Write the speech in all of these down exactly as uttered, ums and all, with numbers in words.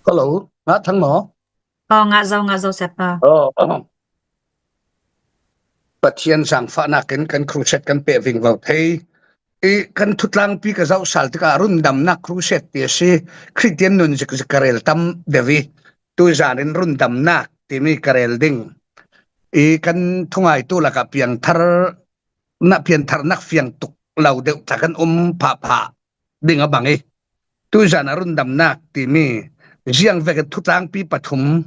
Hello, ngah thang maw? Oh, ngah zo, ngah zo, Sepa. Oh, oh. Pathian zangfahnak in kan crusade kan peh vingvo thei. I kan thutlangpi ka zoh sal tikah rundamnak crusade ti a si. Khristian nun zikzik ka rel tam deuh i, tuzan in rundamnak timi ka rel ding. I kan thungaitu lakah piangthar na piantharnak fiang tuk lo deuh tla kan um phahphah ding a bang i, tuzan a rundamnak timi ziang vekin thutlangpi pathum,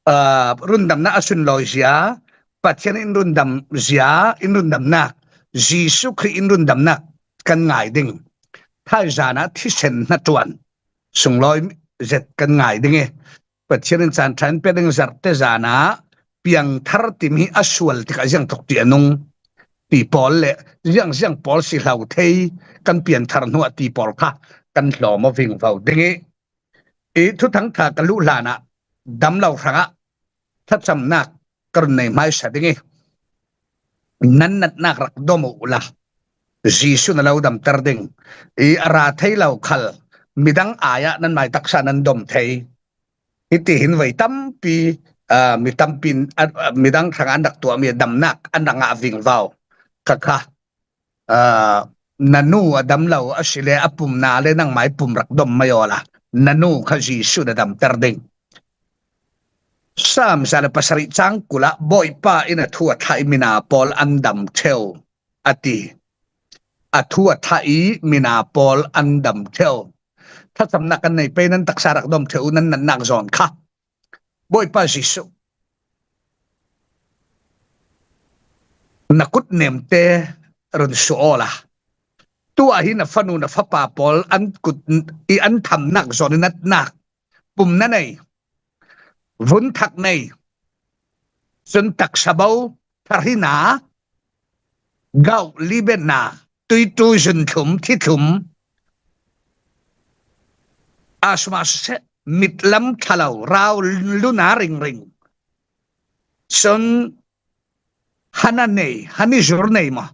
aa, rundamnak a sunlawi zia, Pathian in rundam zia, in rundamnak, Jesuh Khrih in rundamnak kan ngai ding. Thaizan ah thisen hnaṭuan sunglawi zet kan ngai ding i, Pathian in caan ṭha in pia ding zarhte zan ah piangthar timi a sual tikah ziang tuk ti a nung ti pawl le ziang ziang pawl si hlo thei kan pianthar hnu ah ti pawl kha kan hlawm aw vingvo ding i, i thuthang ṭha ka luh hlan ah damlo hrangah thlacamnak ka run nei hmaisa ding i, nan natnak rak dom uh la, Jesuh na lo damter ding i, a ra thei lo khal midang ai ah nan mai taksa nan dom thei. Hiti hin voi tampi, aa, mi tampi in, aa, midang hrangah an rak tuahmi damnak an rak ngah vingvo. Kha kha, aa, na nu a dam lo a si le a pumna le nangmai pum rak dom mai awla, na nu kha Jesuh na damter ding. Sam za le pasarih cang kul ah Bawipa in a thu a thlah i mina pawl an dam ṭheu a ti. A thu a thlah i mina pawl an dam ṭheu. Thlacamnak kan nei pei, nan taksa rak dom ṭheu, nan natnak zawn kha. Bawipa Jesuh, na kut nemte run suah awla, tu ah hi na fanu na fapa pawl an kut i an thamnak zawn i natnak, pum na nei, vun thak nei, cun taksa bo, tharhina, gauh libenna, tuitu zunthlum, thithlum, asma seh, mitlam ṭhalo, rau luna ringring, cun hana nei, hani zur nei maw,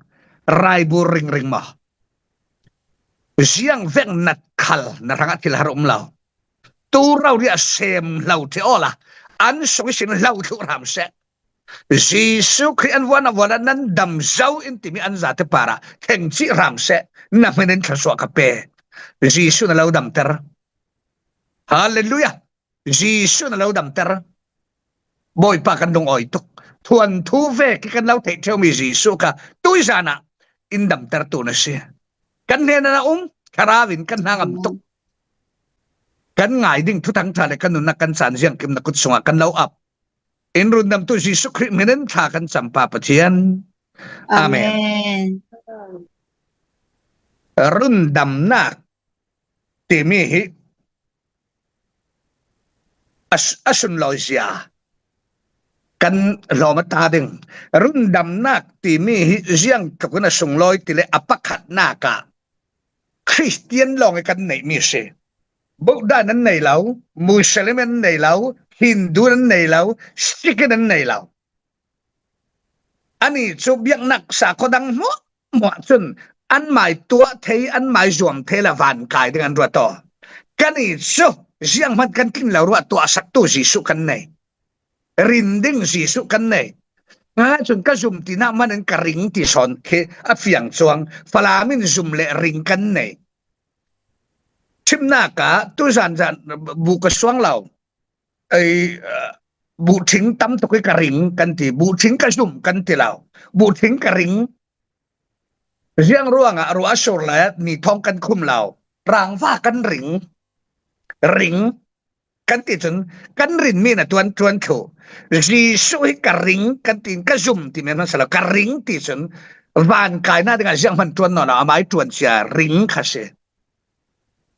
raibur ringring maw, ziang vek nat khal na hrangah thil har um lo. Tu rori a sem hlo ṭheh awla, an sung ihsin hlo thluh hram seh. Jesuh Khrih an vuan a vuan ah nan dam zo in timi an zate parah thengcih hram seh. Na hmin in thluasuah ka pe. Jesuh na lo damter. Halleluiah. Jesuh na lo damter. Bawipa kan lungawi tuk. Thuanthu vek i kan lo theih ṭheumi Jesuh kha tuizan ah in damtertu na si. Kan hnenah na um, thlarau in kan hnangam tuk. Kan ngai ding thuthang ṭha le kan nunnak kan caan ziangkim na kut sungah kan lo ap. In rundamtu Jesuh Khrih hmin in thla kan campa Pathian. Amen. Amen. Rundamnak timi hi a, a sunlawizia kan hlawm a ta ding. Rundamnak timi hi ziang tlukin a sunglawi ti le a pakhatnak ah Khristian lawng i kan neihmi a si. Buddha nan nei lo, Muslim nan nei lo, Hindu nan nei lo, Sikh nan nei lo. Ani cu biaknak sakhaw dang hmuahhmuah cun anmai tuah thei, anmai zuam thei le van kai ding an ruat aw. Kani cu zianghman kan tlin lo ruah tuahsaktu Jesuh kan nei. Rin ding Jesuh kan nei. Nga cun ka zum tinak man in ka ring ti sawn khi a fiang cuang. Falam in zum le ring kan nei. Thimnak ah tuzan zan bu ka suang lo. Ei, buhthing tam tuk i ka ring kan ti, buhthing ka zum kan ti lo. Buhthing ka ring. Ziang ruangah ruah a sur le ni thawng kan khum lo. Rangva kan ring. Ring kan ti cun kan rinmi na tuan tuan thluh. Jesuh hi ka ring kan ti, ka zum ti men hmasa lo. Ka ring ti cun van kaina dingah zianghman tuan nawn lo, amai tuan cia ring kha si.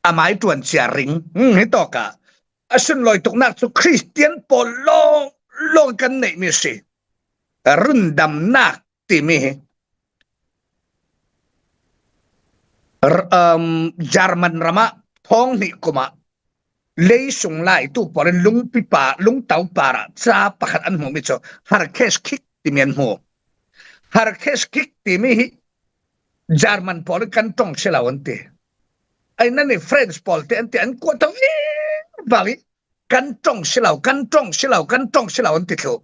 Amai tuan cia ring. Hmm, hi tawkah a sunlawi tuknak cu Khristian pawl lawng lawng kan neihmi a si. Rundamnak timi hi, r-, um, German ramah thawng hnih kumah leisung laitu pawl in lungpi pa, lungto parah ca pakhat an hmuhmi cu Harkes Khik timi an hmu. Harkes Khik timi hi German pawl in kan ṭong si lo an ti. Ai, nan i French pawl te an ti, an kuat to viau i kan ṭong si lo, kan ṭong si lo, kan ṭong si lo an ti thluh.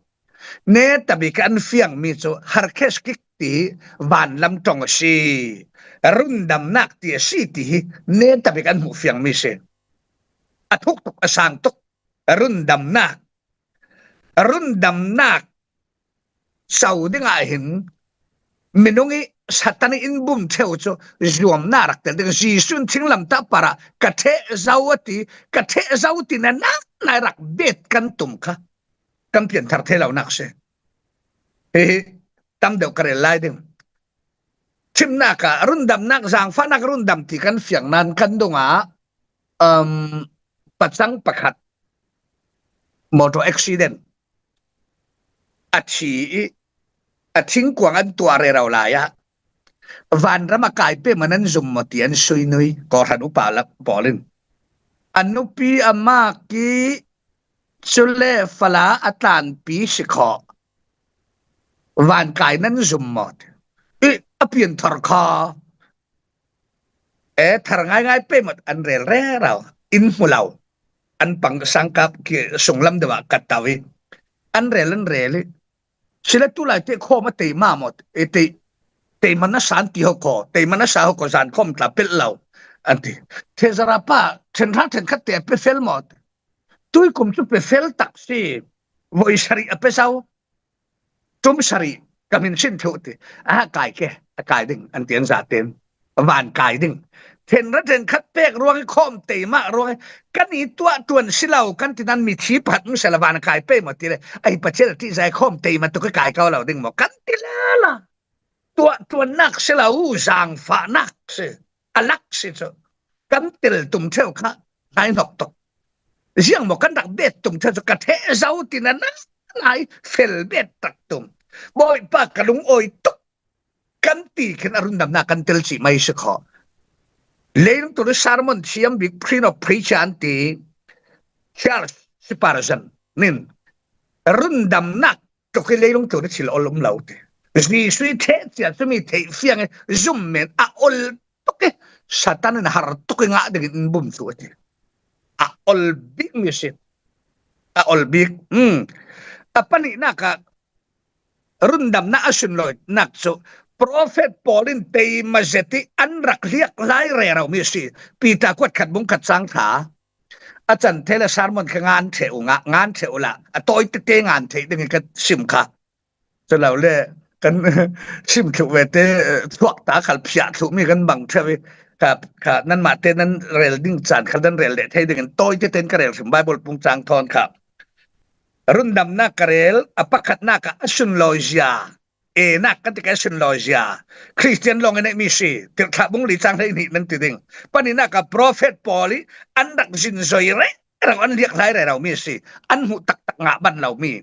Netabik an fiangmi cu harkhesh kik ti vanlam ṭong a si. Rundamnak ti a si ti hi netabik an hmuh fiangmi si. A thuk tuk, a sang tuk. Rundamnak, rundamnak co dingah hin minung ih Satan ih in bum ṭheu cu zuamnak rak tel ding. Jesuh in thinglamtah parah ka ṭheh zo a ti, ka ṭheh zo ti na nak nai rak bet kan tum kha kan pianthar thei lonak si. Hihi tam deuh ka rel lai ding. Thimnak ah rundamnak, zaangfahnak rundam ti kan fiang nain kan dungah, um, pacang pakhat motor accident a thi ih a thingkuang an tuah rero lai ah vanram a kai peuhmah nan zum maw ti an sui nui kawhhran upa lak pawl in. A nupi a mak ih cule fala a tlanpi si khawh. Van kai nan zum maw ti ih a pianthar kha. E, thar ngaingai peuhmah an rel rero, in hmu lo. An pang sangkap ki sunglam deuh ah ka to ih an rel, an rel ih. Sila tulai te khawm a tei mah maw, e, tei, tei man a san ti ho khaw, tei man a sa ho khaw, zan khawm tla pelh lo an ti. Thezara pa, ṭhenhra ṭhenkhat te a pe fel maw? Tuikum cu pe fel tak si, voi sarih a pe zo. Ṭum sarih ka hmin sin thluh ti. A kai ke, a kai ding an ti an zaten. Van kai ding. Ṭhenhra ṭhenkhat pek ruang ih khawm tei mah ruang ih kan i tuah ṭuan si lo kan ti nan mithi pakhat um sela van a kai pei maw ti le. Ai Pathian a ṭihzai khawm tei mah tuk ih kai ko lo ding maw kan ti lala. Tuah ṭuannak si lo, zaangfahnak si. A lak si cu kan tel tum ṭheu kha hnaihnok tuk. Ziang maw kan rak bet tum ṭheu cu ka ṭheh zo ti na nak nai fel bet tak tum. Bawipa ka lungawi tuk kan ti khin a rundamnak kan tel cih mai si khaw. Leilung tlun ih sermon thiam bik, Prince of Preacher an ti Charles Spurgeon nin rundamnak tluk ih leilung tlun ih thil ol um lo ti. Jesuh ih theh cia cumi theih fiang ih zum men a ol tuk ih Satan in a har tuk ih ngah dingin in bum cu a ti. A ol bik mi si. A ol bik. Hmm. A pahnihnak ah rundamnak a sunlawinak cu profet Paul in teima zet ih an rak hliak lai rero mi a si. Peter kuat khat bung khat cang ṭha. A can thei le sermon kha ngan ṭheh u, nga-, ngan ṭheh u la, a tawi tete ngan theih ding ih ka sim kha. Cu lo le kan sim thluh ve te, eh, thuak ta khal phiah thluh mi kan bang ṭheu ih, kha, kha nanmah te nan rel ding caan khal nan rel leh thei dingin tawi tete in ka rel hrim Baibal pung cang thawn kha. Rundamnak ka rel, a pakhatnak ah a sunlawizia, enak kan ti kha a sunlawizia, Khristian lawng in a neih mi si, Tirhthlah bung li cang hleihnih nan ti ding. Pahnihnak ah profet Paul ih an rak zin zoi rero, an hliak hlai rero mi si, an hmuh taktak ngah ban lo mi.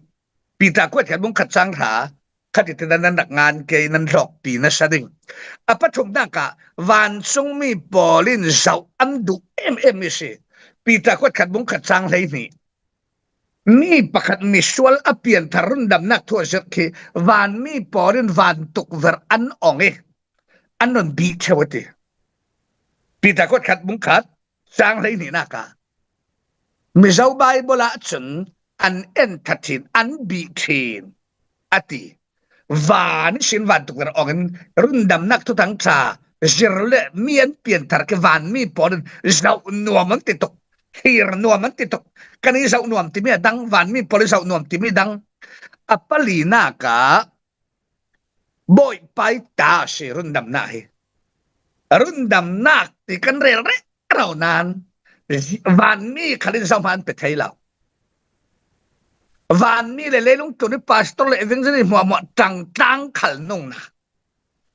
Peter kuat khat bung khat cang ṭha, kha ti te nan rak ngan kei, nan hlawkpi nasa ding. A pathumnak ah vancungmi Paul in zoh an duh em em mi si. Peter kuat khat bung khat cang hleihnih. Mi pakhat misual a pianthar rundamnak thu a zirh khi vanmi Paul in vantuk verh an ong ih an run bih ṭheu a ti. Peter kuat khat bung khat cang hleihnihnak ah Mizo Baibal ah cun an en ṭha ṭhin, an bih ṭhin a ti. Van ihsin vantuk verh ong in rundamnak thuthang ṭha zir le mi an pianthar khi vanmi Paul in zoh nuam an ti tuk, thlir nuam an ti tuk. Kan i zoh nuam timi a dang, vanmi Paul i zoh nuam timi dang. A palinak ah Bawipa ih ta a si rundamnak hi. Rundamnak ti kan rel rero nain vanmi khal in zohhmanh an pe thei lo. Vanmi le leilung tlun ih pastor le evangelist hmuahhmuah ṭangtlang khal nungna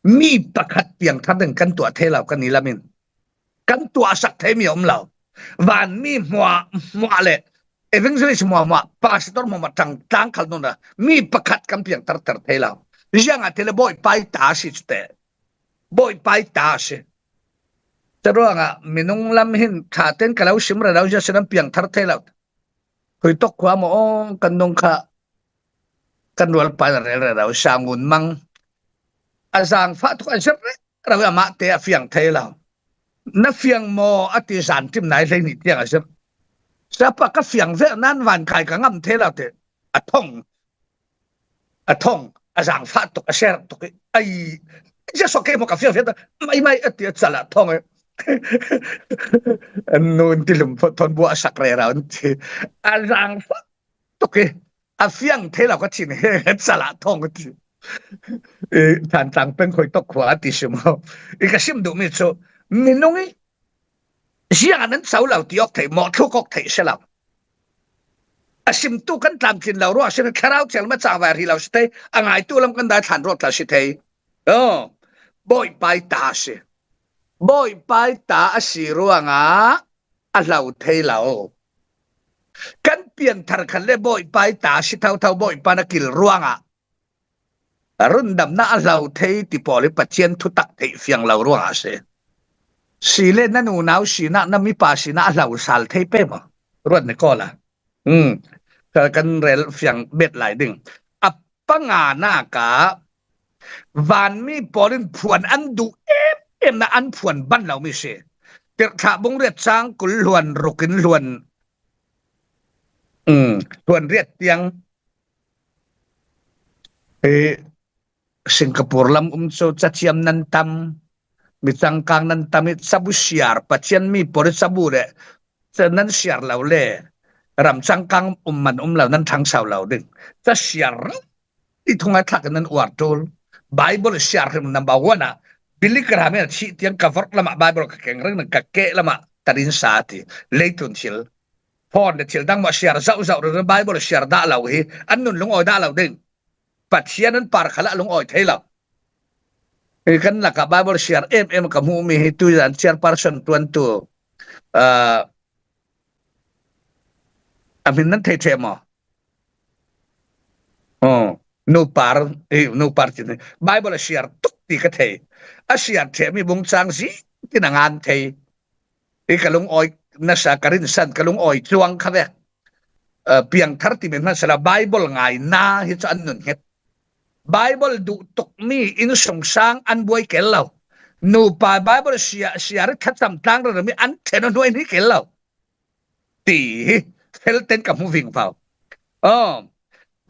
mi pakhat piangthar ding kan tuah thei lo, kan i lam in kan tuahsak theimi a um lo. Vanmi hmuahhmuah le evangelist hmuahhmuah, pastor hmuahhmuah ṭangtlang khal nungna mi pakhat kan piangthar ter thei lo. Ziangahtile Bawipa ih ta a si cu teh. Bawipa ih ta a si. Curuangah minung lam hin ṭha tein ka lo sim rero zia si nan piangthar thei lo. Khuitok khua maw aw, kan nung kha kan rualpa in a rel rero, Sangun Mang. A zaangfah tuk a zirh rero ih amahte a fiang thei lo. Na fiang maw a ti, zanṭim nai hleihnih tiang a zirh. Siapa ka fiang ve nan van kai ka ngam thei lo te. A thong. A thong. A zang fa tuk, a ser tuk. Ai. Jesu ke mo ka fiang ve ta. Mai mai a ti a chala thong. An nun ti lum thon bua sak re ra an ti. A zang fa tuk. A fiang thei lo ka chin he chala thong ti. Than tang peng khoi tok khua ti sim ho. I ka sim du mi chu. Minung i Ziang an an sau lo ti awk thei, mawh thluk awk thei si lo. A simtu kan tlamtlin lo ruah si thei, Thlarau Thiang lam a cang vai ri lo si thei, a ngaitu lam kan dai thlan ruat lo si thei. Aw, Bawipa i ta si. Bawipa i ta a si ruangah a hlo thei lo. Kan pianthar khat le Bawipa i ta si thotho Bawipa na kil ruangah rundamna a hlo thei ti pawl hi Pathian thutak theih fiang lo ruangah a si. Si le na nunau sinah, na mipa sinah a hlo sal thei pe maw? Ruat ni kawl a. Hmm. Ka kan rel fiang bet lai ding. A panga nak ah vanmi pawl in phuan an duh em em na an phuan ban lo mi si. Tirhthlah bung riat cang kul hluan ruk in hluan, hmm, hluan riat tiang Singapore lam um cu cathiam nan tam, mi cangkang nan tam i cabu siar, Pathian mi pawl i cabu le ca nan siar lo le ram cangkang um man um lo nan thang sau lo ding. Ca siar i thungai thlak in nan uar tul. Bible siar hrim number one ah Billy Graham in a thih tiang ka vorh lamah Bible ka keng ring ka keh lamah tarin sa ti. Leitlun thil phone le thil dang maw siar zauh zauh ringring Bible siar dah lo hi an nun lungawi dah lo ding. Pathian an par khalah lungawi thei lo. Hi kan lakah Bible siar em em ka hmuh mi hi tu zan chairperson tuantu, ah, a hmin nan thei thei maw? Oh, nupar, eh, nupar cin hi Bible a siar tuk ti ka thei. A siar thei mi bung cang zi tin a ngan thei. I ka lungawi nasa ka rinsan ka lungawi cuang kha vek. Eh, piangthar ti min hman sala Bible ngaina hi cu an nun het. Bible duh tukmi innsungsang an buai kel lo. Nupa Bible sia, siar i thacham tlang rami an then hnuai ni kel lo. Ti hi felten ka hmu ving pau. Oh,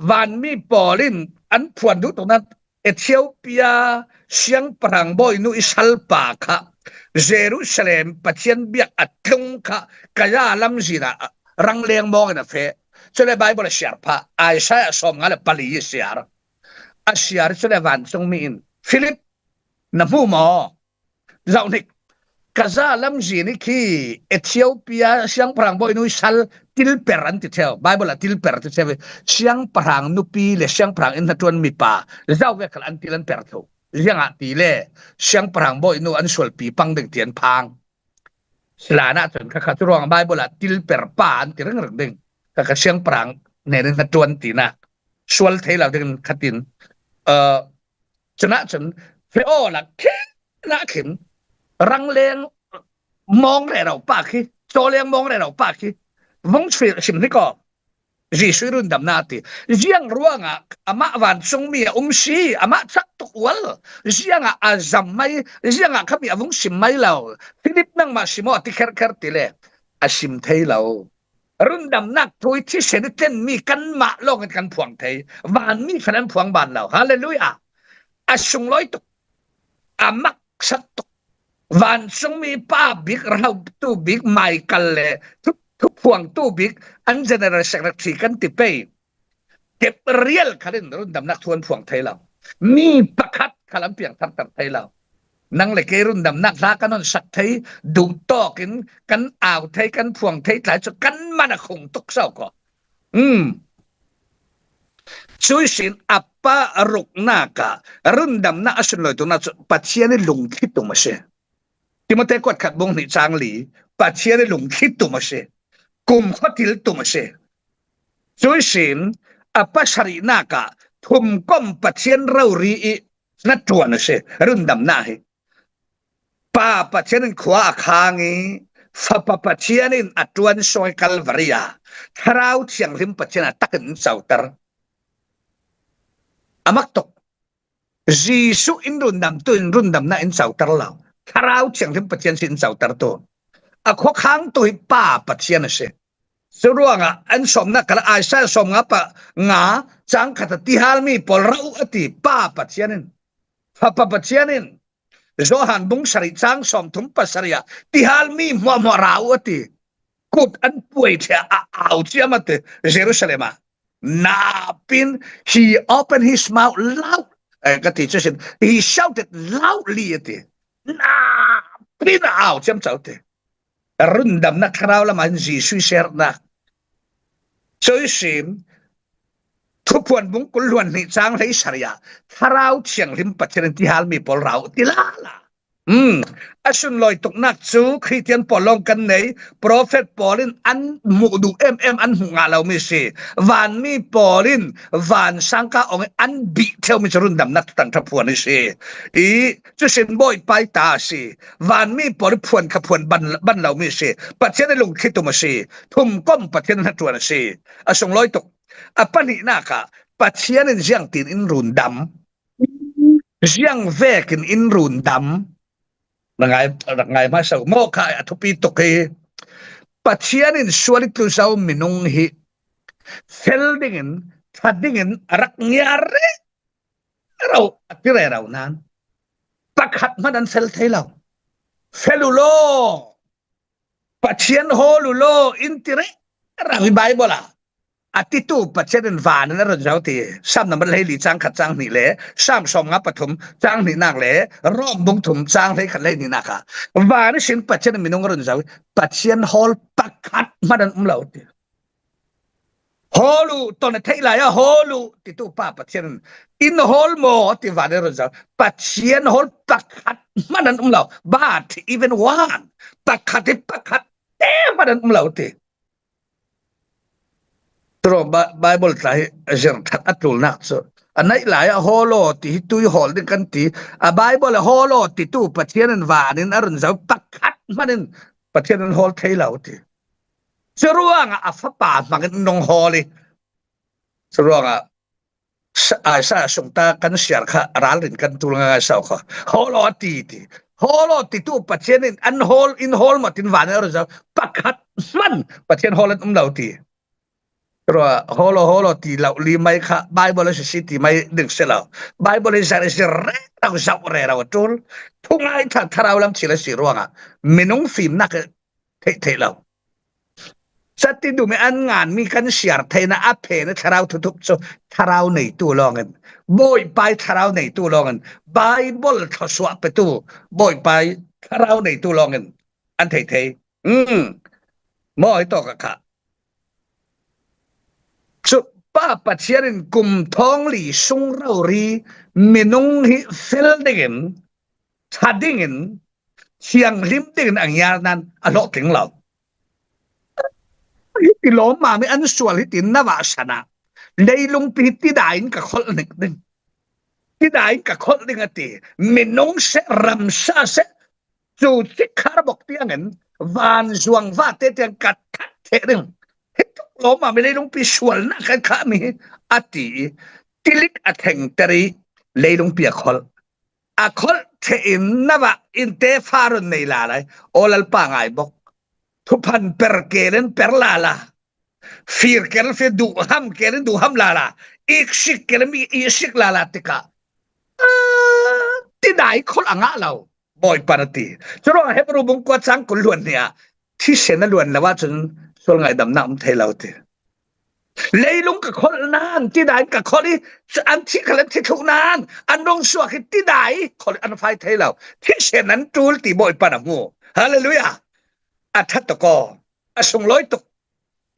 vanmi pawl in an phuan duh tukna Ethiopia siangpahrang bawi nu i salpa kha Jerusalem Pathian biak a tlung kha Gaza lamzin ah rangleng mawng in a feh. Cule Bible a siar pha Isaiah sawmnga le pali a siar. A siar cule vancungmi in Philip na hmu maw? Zauhnik Gaza lamzin i khi Ethiopia siangpahrang bawi nu i sal tilper an ti theu. Bible a tilper ti theu. Siangpahrang nupi le siangpahrang in hnaṭuan mipa zau vek khal an til an per theu. Ziangah ti le siangpahrang bawi nu an sualpi pang ding ti an phang. Silan ah cun kha kha cu ruang Bible ah tilper pa an ti ringring ding. Kha kha siangpahrang hnen in hnaṭuan tinak sual thei lo dingin khatin, uh, cunah cun fe aw lak khi nak khin rangleng mawng rero pa khi, cawleng mawng rero pa khi vung sim ni kaw. Jesuh i rundamnak ti. Ziang ruangah amah vancungmi a um si, amah cak tuk ual. Ziangah a zam mai, ziangah khami a vung sim mai lo. Philip nangmah sim aw a ti kherkher ti le a sim thei lo. Rundamnak thu i thisen i tlenmi kanmah lawngin kan phuang thei. Vanmi khan an phuang ban lo. Halleluiah. A sunglawi tuk, a maksak tuk, vancungmi pa bik, rautu bik, maikal le thu, thuphuangtu bik, an general secretary kan ti pei. Gabriel khalin rundamnak thu an phuang thei lo. Mi pakhat khal an piang thar thei lo. Nang le kei rundamnak hla kan honsak thei, duh tawkin kan au thei, kan phuang thei tlai cu kan man a khung tuk sau ko. Um. Cuihsin a pa ruknak ah rundamnak a sunlawi tuknak cu Pathian i lungkhit um a si. Timote kuat khat bung hnih cang li, Pathian i lungkhit um a si. Kumkhua thil tum a si. Cuihsin a pasarihnak ah thumkom Pathian rori i hnaṭuan a si. Rundamnak hi Pa Pathian in khua a khang i, Fapa Pathian in a ṭuan sung i Kalvari ah Thlarau Thianghlim Pathian a takin in coter. A mak tuk. Jesuh in rundamtu in rundamnak in coter lo. Thlarau Thianghlim Pathian si in cotertu. A khua khangtu hi Pa Pathian a si. Curuangah an sawmna kala Isaiah sawmnga panga chang khat a tihal mi pawl rauh a ti. Pa Pathian in, Fapa Pathian in Johan bung sarih chang sawmthum pasarih ah tihal mi hmuahhmuah rauh a ti. Kut an puai thia a au ciam a ti Jerusalem ah. Napin he opened his mouth loud. Eh, ka ti cu sin, he shouted loudly a ti. Napin a au ciam cau ti. Rundamnak thlarau lamah hin Jesuh sernak. Cu ihsin, Thuphuan bung kul hluan hnih cang hlei sarih ah Thlarau Thianghlim Pathian in tihal mi pawl rauh ti lala. Um, a sunlawi tuknak cu Khristian pawl lawng kan nei, profet pawl in an hmuh duh em em an hmuh ngah lomi si. Vanmi pawl in van sangka ong in an bih theumi cu rundamnak thutang thaphuan i si. I, cu sin Bawipa i ta a si. Vanmi pawl i phuan kha phuan ban, ban lomi si. Pathian i lungthli tum a si. Thumkom Pathian hnaṭuan a si. A sunglawi tuk. A pahnihnak ah Pathian in ziangtin in rundam. Ziang vekin in rundam. Na ngai, na ngai hmasa uh maw kha a thupi tuk hi. Pathian in sual i tlu zo minung hi fel dingin, ṭha dingin a rak ngiar rero, a ti rero nan pakhat hmanh an fel thei lo. Fel u law, Pathian hawl u law in ti rero hi Baibal ah. A titu Pathian in van in a run zo ti. Sam nambat hleili cang khat cang hnih le Sam sawmnga pathum cang hnihnak le Rom bung thum cang hleikhat hleihnihnak ah van ihsin Pathian in minung a run zo. Pathian hawl pakhat hmanh an um lo ti. Hawl u, ton a theih lai ah hawl u titu pa Pathian in, in hawl maw ti van in a run zo. Pathian hawl pakhat hmanh an um lo. But even one, pakhat hi pakhat te hmanh an um lo ti. Curuang Ba-, Baibal tla hi a zirh ṭhat a tlulnak cu a naih lai ah hawl aw ti hi tui hawl ding kan ti. A Baibal ah hawl aw titu Pathian in van in a run zo pakhat hmanh in Pathian in hawl thei lo ti. Curuangah a fapa hmang in nung hawl i. Curuangah Sa-, Isaiah sungta kan siar kha ralrin kan tul ngaingai sau kha. Hawl aw a ti ti. Hawl aw titu Pathian in an hawl, in hawl maw tin van in a run zo. Pakhat hmanh Pathian hawl an um lo ti. Rua, hawl aw, hawl aw ti lo li mai kha Baibal a sisi ti mai ding si lo. Baibal hi zar, zir rero, zauh rero a tul. Thungai ṭha, thlarau lam thil a si ruangah minung fimnak theih theih lo. Sati dum i an nganmi kan siar theihna a phen i thlarau thuthup cu thlarau neitu lawngin, Bawipa i thlarau neitu lawngin, Baibal thluasuah petu Bawipa i thlarau neitu lawngin an thei thei. Um. Maw hi tawk a kha. Cu pa Pathian in kum thawng li sung rori minung hi fel dingin, ṭha dingin, thianghlim dingin a ngiar nan a hlawhtling lo. Hiti lawmmam i an sual hitin na vah san ah, leilungpi hi tidai in ka kholh ning ding. Tidai in ka kholh ding a ti. Minung seh, ramsa seh, cu cikkhar bok tiangin van zuang vate tiang ka that theh ding. Hi tuk lawmmam i leilungpi sualnak kan khahmi hi a ti i, tilik a thengter i leilungpi a kholh. A kholh ṭheh in na vah in te fa run nei lala i, aw Lalpa ngai bok. Thuphan per kel in per lala. Fir kel in fir, duhham kel in duhham lala. Iksik kel in iksik lala tikah, ah, tidai kholh a ngah lo. Bawipa na ti. Curuangah Hebru bung kua cang kul luan hnih ah thisen a luan lo ahcun sual ngaihdamnak um thei lo ti. Leilung ka kholh nan, tidai in ka kholh i, an thi khal an thi thluh nan, an rung suak i tidai kholh an fai thei lo. Thisen an ṭul ti Bawipa na hmu. Hallelujah. A ṭha tuk aw. A sunglawi tuk.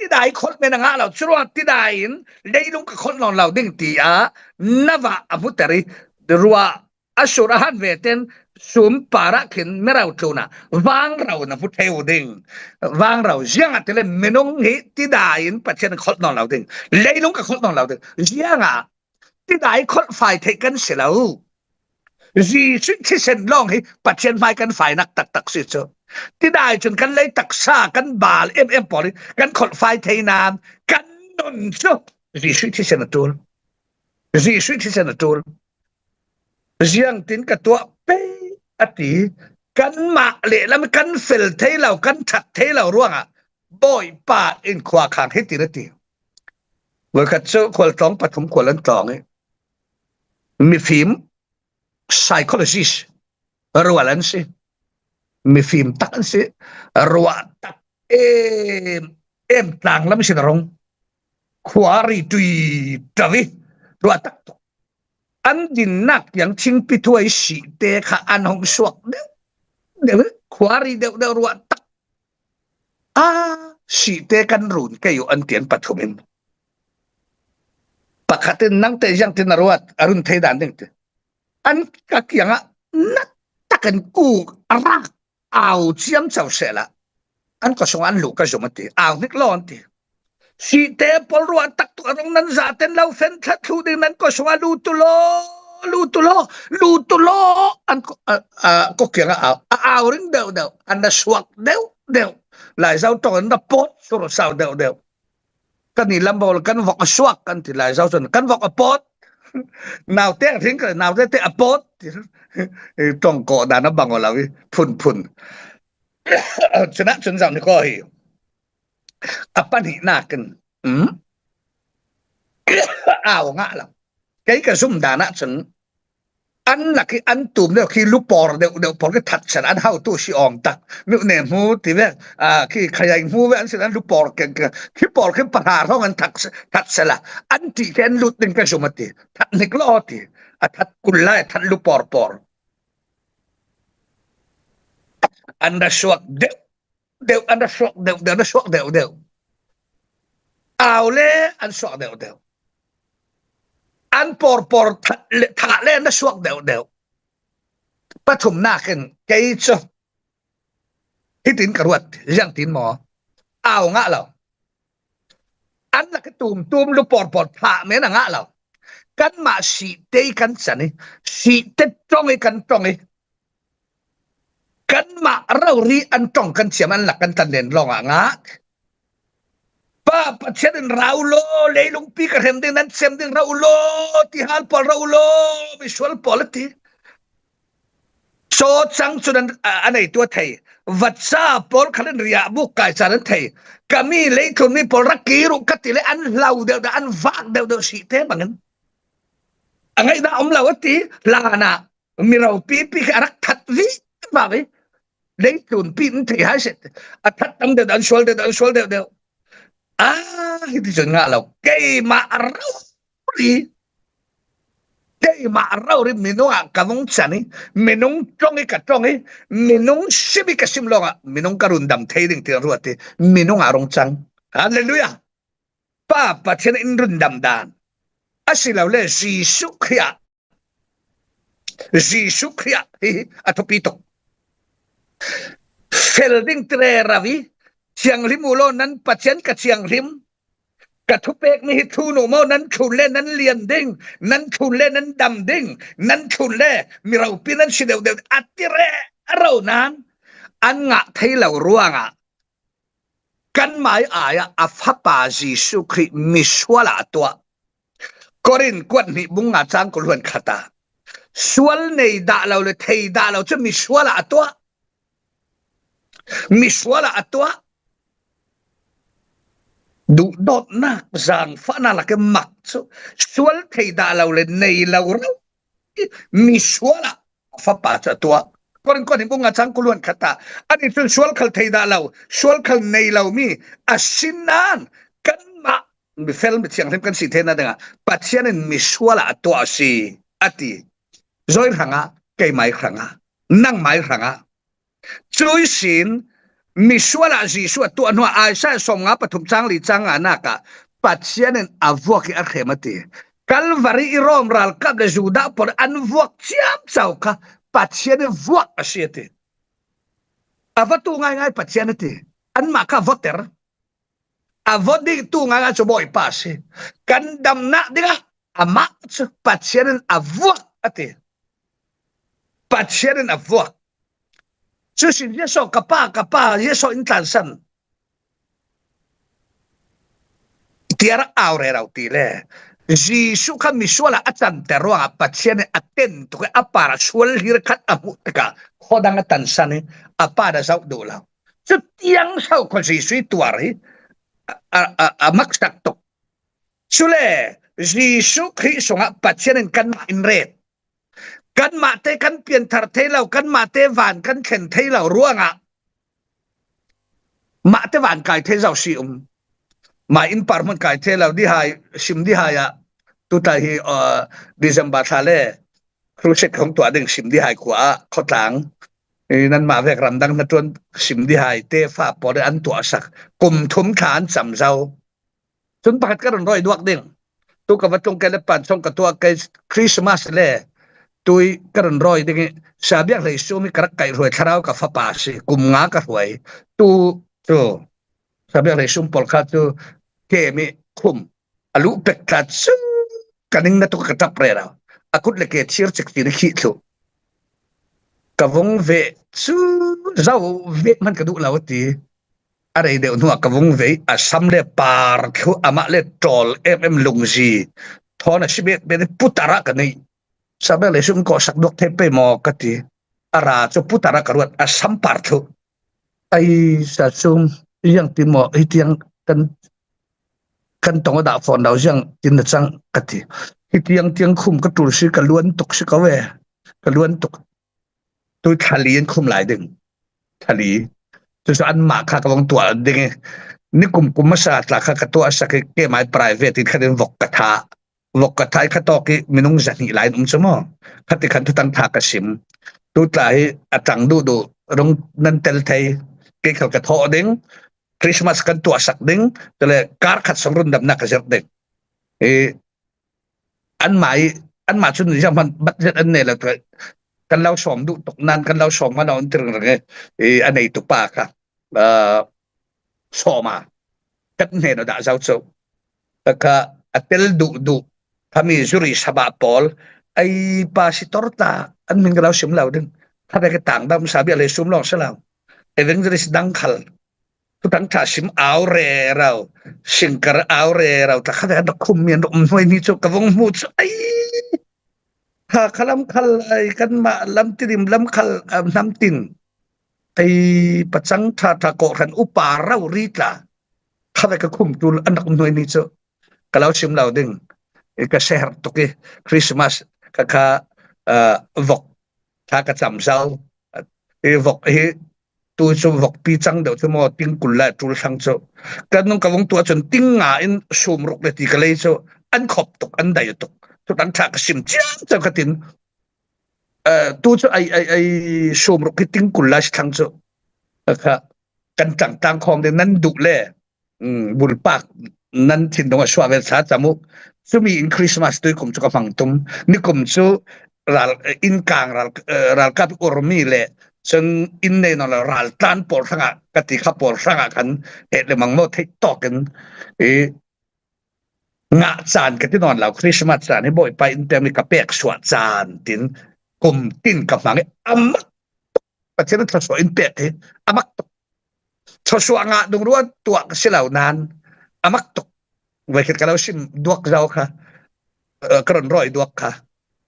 Tidai kholh men a ngah lo. Curuang tidai in leilung ka kholh nawn lo ding tiah na vah a hmuter i ruah a sur a han ve ten sum parah khin mero tlunah vangro na hmu thei uh ding. Vangro ziangahtile minung hi tidai in Pathian kholh nawn lo ding. Leilung ka kholh nawn lo ding. Ziangah tidai kholh fai theih kan si lo. Jesuh thisen lawng hi Pathian hmai kan fainak taktak si cu. Tidai cun kan lei taksa, kan bal em em pawl hi kan kholh fai thei nan kan nun cu Jesuh thisen a ṭul. Jesuh thisen a ṭul. Ziangtin ka tuah pei a ti. Kanmah lehlam kan fel thei lo, kan ṭhat thei lo ruangah Bawipa in khua khang hitin a ti. Voikhat chu khualtlawng pathum khual an tlawng i, mifim psychologist rual an si, mifim tak an si, ruah tak em em, tlang lam sin a rong, khuari tui tawi, ruah tak tuk. An dinnak tiang thingpi thuai sihte kha an hong suak deuh deuh, khuari deuh deuh, ruah tak. A, sihte kan run kei uh an ti an pathumin. Pakhatin nangte ziangtin a ruat, a run thei dan ding ti. An ka kiangah nat takin kuk a rak au ciam cau sehla, an kawsung an luh ka zum a ti, au hnik law an ti. Sihte pawl ruah tak tuk a rong nan zaten lo fen thlat thlu ding nan kawsung a lutu law, lutu law, lutu law, an ko-, a, a, ko kiangah au, a au ring deuh deuh, an na suak deuh deuh. Laizau tawng an na pawt sur sau deuh deuh. Kan i lam bawl kan vok a suak kan ti, Laizau cun kan vok a pawt. Naute a hring ka, naute te a pawt ti. Tawng kawh dan a bang aw lo i phun phun. Cunah cun zau ni kaw hi. A pahnihnak in, um, au ngah lo. Kei ka zum dan ah cun an lak i an tum deuh khi lupawr deuh deuh pawl khi thatsel an hautu si awng tak. Nuhne hmu ti ve, a, khi khayai hmu ve an sin an lupawr keng keng. Khi pawl khi pahra hrawng an thak-, thatsel a. An ti khi an lut ding ka zum a ti. That hnik law ti. A that kul lai a that lupawr pawr. An ra suak deuh deuh, an ra suak deuh deuh, an ra suak deuh deuh. Au le an suak deuh deuh. An pawrpawr that le, thah le an ra suak deuh deuh. Pathumnak in kei cu hitin ka ruat, ziangtin maw? Au ngah lo. An lak i tumtum lu pawrpawr thah men a ngah lo. Kanmah sihte i kan can i, sihte ṭong i kan ṭong i, kanmah rori an ṭong kan thiam, an lak kan tan len lawngah ngah. Pa Pathian in ra u law, leilungpi ka hrem ding, nan cem ding ra u law, ti hal pawl ra u law, misual pawl a ti. Cawcang cun an, a, a neitu a thei. Vatsa pawl khal in riah buk kai caan an thei. Ka mi leitlun mi pawl rak kir uh ka ti le an hlau deuh deuh, an vak deuh deuh sihte bangin. A ngaihna om lo a ti, hlanah mi ropipi khi a rak that vivak i. Leitlunpi in thei hai seh. A that tam deuh deuh, an sual deuh deuh, an sual deuh deuh. A, hiti cun ngah lo. Keimah rori, keimah rori minung ah ka vung can i, minung ṭong i ka ṭong i, minung sim i ka sim lawngah minung ka rundam thei ding ti ruat i, minung ah rung cang. Halleluiah. Pa Pathian in rundam dan. Asilole Jesuh Khrih ah, Jesuh Khrih ah hi, hi a thupi tuk. Fel ding ti rero i, thianghlim u law, nan Pathian ka thianghlim, ka thupekmi hi thlun uh maw, nan thlun le nan lian ding, nan thlun le nan dam ding, nan thlun le mi ropi nan si deuh deuh, a ti rero nain an ngah thei lo ruangah kanmah ai-ah a Fapa Jesuh Khrih misual ah a tuah. Korin kuat hnih bung nga cang kul hluan khat ah, sual nei dah lo le thei dah lo cu misual ah a tuah. Misual ah a tuah. Duhdawtnak, zaangfahnak lak i mak cu sual thei dah lo le nei lo rori misual ah a Fapa cu a tuah. Korin kuat hnih bung nga cang kul hluan khat ah, anih cun sual khal thei dah lo, sual khal nei lomi a si nain kanmah mifel mithianghlim kan si theinak dingah Pathian in misual ah a tuah a si, a ti. Zoi hrangah, keimai hrangah, nangmai hrangah. Cu ihsin misual ah Jesuh a tuah hnuah Isaiah sawmnga pathum cang li cang nganak ah Pathian in a vuak i a hrem a ti. Kalvari i Rom ralkap le Judah pawl an vuak ciamco kha Pathian i vuak a si a ti. A va tu ngaingai Pathian a ti. Anmah kha a vawter. A vawt ding tu ngaingai cu Bawipa a si. Kan damnak dingah amah cu Pathian in a vuak a ti. Pathian in a vuak. Cusin Jesuh ka pa, ka pa, Jesuh in tlansan. Tiah rak au rero ti le Jesuh kha misual ah a canter ruangah Pathian in a ten tuk i a par ah sual hlir khat a hmuh tikah khuadang a tansan i a pa dah zoh duh lo. Chutiang sau khaw Jesuh i tuar hi a, a, a, a maksak tuk. Chule Jesuh Khrih sungah Pathian in kanmah in ret. Kanmahte kan pianthar thei lo, kanmahte van kan thlen thei lo ruangah mahte van kai thei zo si um. Mai in par hmun kai thei lo dihai, sim dihai ah, tuta hi, uh, December thla le crusade hong tuah ding sim dihai khua ah khawtlang. I nanmah vek ramdang hna tuan sim dihai te fa pawl an tuahsak. Kum thum thla an cam zo. Cun pakhat ka run rawi duak ding. Tu ka va tlung kei le pan chong ka tuah kei Christmas le tui ka run rawi ding i Sabiak Hlei Sum i ka rak kaih hruai thlarau ka fapa si. Kum nga ka hruai. Tu cu Sabiak Hlei Sum pawl kha cu kem i khum a luh pek tla cu ka ning na tuk ka ṭap rero. A kut le ke thir cik tin a khih thluh. Ka vung ve cu zo ve hman ka duh lo a ti. A rei deuh hnuah ka vung ve i a sam le par thluh, amah le ṭawl em em lungzi thawn a si bet bet i putar ah ka neih. Sabiak Hlei Sum kawhsak duak thei pei maw ka ti. A ra cu putar ah ka ruat, a sam par thluh. Ai, Sa Sum, ziang tin maw, hitiang kan, kan tong a dah fawn lo, ziang tin na cang ka ti. Hitiang tiang khum ka ṭul si, ka luan tuk si ko ve. Ka luan tuk. Tu thali an khum lai ding. Thali. Cucu anmah kha ka vung tuah ding i. Nikum kum masa tla kha ka tuah sak i, keimah private in khat in vok ka thah. Vok ka thah i kha tawk i minung zahnih lai an um cu maw? Khat i khan thutang ṭha ka sim. Tu tla hi a tang duhduh rung nan tel thei. Kei khal ka thawh ding. Christmas kan tuahsak ding. Cule kar khat song rundamnak ka zirh ding. I anmah i, anmah cun ziang hman budget an nei lo, kan lo sawm duh tuk nan kan lo sawm hman lo an ti ringring i, i a neitu pa kha, aa, sawm a kan hnen aw dah zo cu. Kha a tel duh duh, khami zuri sabah pawl, ai, pastor ta an min ka lo sim lo ding. Kha ve ka tang dam Sabiak Hlei Sum lawng si lo. Evangelist dang khal. Thutang ṭha sim au rero, singkar au rero, tla kha ve an rak khum mi an rak um hnuai ni cu ka vung hmu cu, ai, Hakha lam khal, ai, kanmah lam tirim lam khal, ah, hnam tin, ai, pacang ṭha ṭha kawhhran upa rori tla kha ve ka khum ṭul an rak um hnuai ni cu ka lo sim lo ding. I ka seher tuk i Christmas ka kha, ah, vok ṭha ka cam zo. I vok hi tu cu vokpi cang deuh cu maw, ting kul lai ṭul thlang cu. Ka nung ka vung tuah cun ting nga in sum ruk le ti ka lei cu an khop tuk, an dai tuk. Thutang ṭha ka sim ciang cang ka tin. Eh, tu cu ai, ai, ai sum ruk hi ting kul lai si thlang cu. Kha kan tang tang khawm ding nan duh le, um, bulpak nan thin dong a suah ve sa cam uh. Cumi in Christmas tui kum cu ka hmang tum. Nikum cu ral, eh, innkang ral, eh, ralkap urmi le cun inn nei nawn lo ral tlan pawl hrangah ka ti kha pawl hrangah khan heh le mang maw theih tawk in i ngah caan ka ti nawn lo. Christmas caan hi Bawipa in pekmi ka pek suah caan tin kum tin ka hmang i a mak tuk. Pathian in thluasuah in pek hi a mak tuk. Thluasuah ngah dungruat tuah ka si lo nan a mak tuk. Voikhat ka lo sim duak zo kha, eh, ka run rawi duak kha.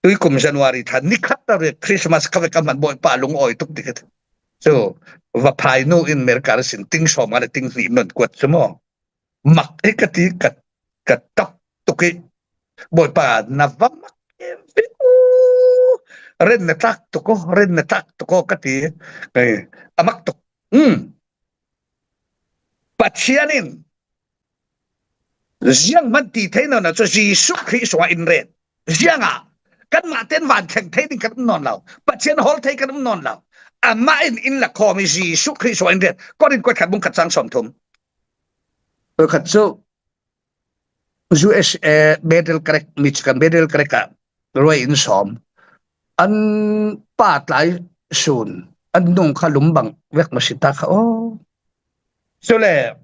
Tui kum January thla ni khat ta Christmas kha ve ka hman Bawipa lungawi tuk ti ka ti. Cu vaphai nu in America ra sin ting sawm nga le ting hnih non kuat cu maw? Mak hi ka ti ka, ka tap tuk i Bawipa na va mak em ve u. Ren na tlak tuk aw, ren na tlak tuk aw ka ti. Eh, a mak tuk. Um. Pathian in ziang hman ti thei nawn lo cu Jesuh Khrih sungah in ret. Ziangah kanmah ten van thleng thei ding kan um nawn lo. Pathian hawl thei kan um nawn lo. Amah in in lakhawm i Jesuh Khrih sungah in ret. Korin kuat khat bung khat cang sawm thum. Khat cu U S A Battle Creek, Michigan Battle Creek ah ruai in sawm. An pa tlai sun, an nung kha lum bang vek maw si ta kha aw. Cule,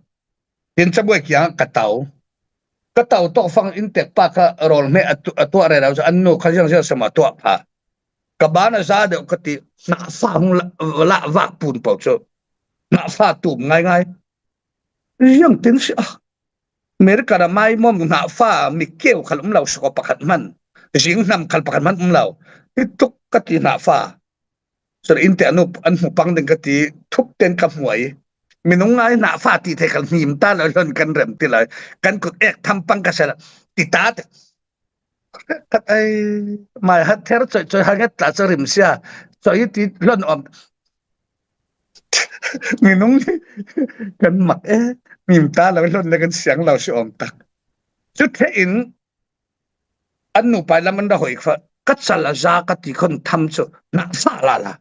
tin cabuai kiang ka tau. Ka tau tawk fang in tek pa kha rawl hmeh a tu-, a tuah rero cu an nu kha ziang ziang sema tuah pha. Ka ban a za deuh ka ti, hnahfa hung la, la vak pun paoh cu. Hnahfa tum ngaingai. Ziang tin si ah. America ram ai mawm hnahfa mi keu khal um lo si ko pakhat hman. Zing hnam khal pakhat hman um lo. Hi tuk ka ti hnahfa. Cun in te an hmu pang ding ka ti, thuk ten ka hmuai. Minung ngai na fa ti thei kal hnim ta lo, hlon kan rem ti lo. Kan kut ek tham pang ka sel ti ta te. Khat ai mai hat ther choi choi ha nget ta cho rim sia. Choi ti hlon om. Minung kan mak e, hnim ta lo, hlon le kan siang lo si om tak. Chu the in an nupai lam an ra hoi kha, ka chal a za ka ti khon tham chu na fa la la.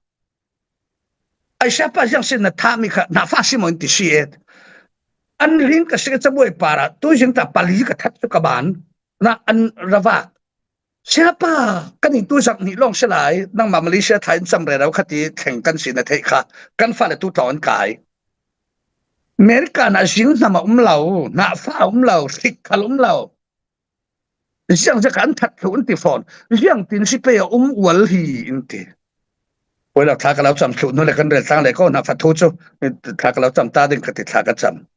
Ai siapa ziang sin na tha mi kha, na fa si mo in ti si et. An ring ka si ka chabuai para, tu zing ta pali ka that chu ka ban. Na an ra va. Siapa, ka ni tu zak ni long se lai, nang ma Malaysia thai in cham re rau kha ti theng kan si na thei kha, kan fa le tu tawh an kai. America na zing na ma um lo, na fa um lo, sik khal um lo. Ziang zek an that thlu in ti fawn. Ziang tin si pe a um ual hi in ti. Poi lo thla ka lo cham thlu nu le kan rel tang le ko na fa thu chu. Thla ka lo cham ta ding ka ti thla ka cham.